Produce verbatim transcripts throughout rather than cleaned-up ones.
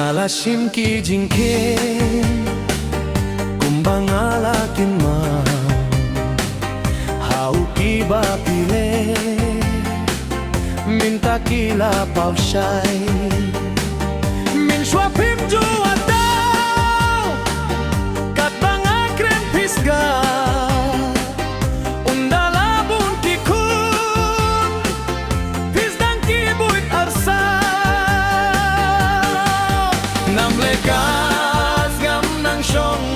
Nga la shim ki jingkheiñ kumba nga la kynmaw ha u kiba phi leh, mynta ki la paw shai. Mynshuwa phim ju adaw katba nga kren phi sngap. Ynda la bun ki khun phi sdang ki buit arsap. Namar ka sngap nang shong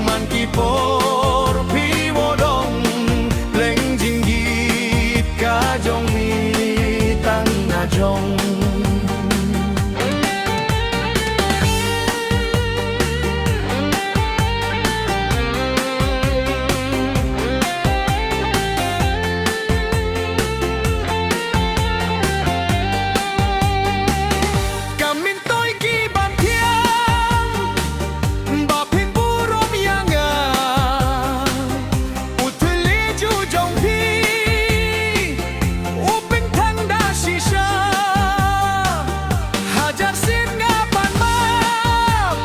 man ki por phi wa dong, leh jinggit ka jong mi tang na jong. Ka myntoi ki ban thiang ba phin burom ïa nga. U thylli ju jong phi u pynthang da shisha. Hajar sien nga pan map,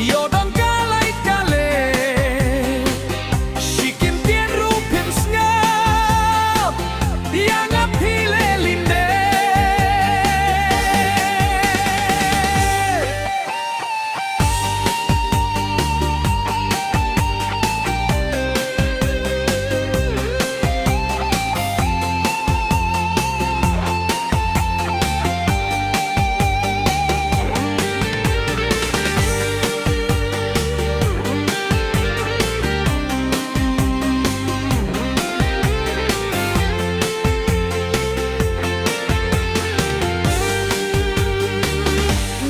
ïoh dang ka lait ka leh. Shi kyntien ruh phim sngap ïa nga phi leh lyndet.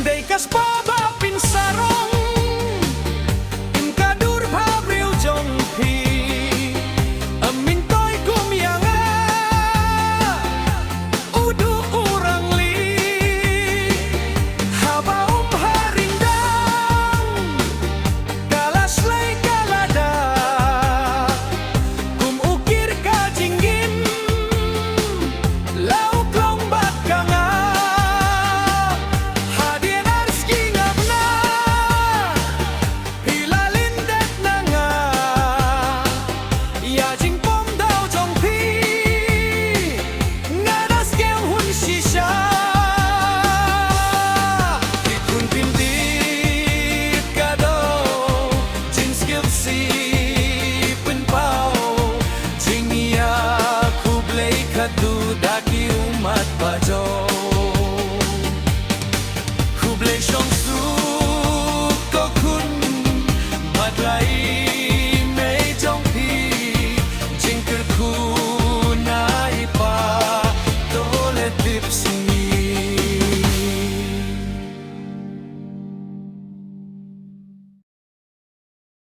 Dei ka spah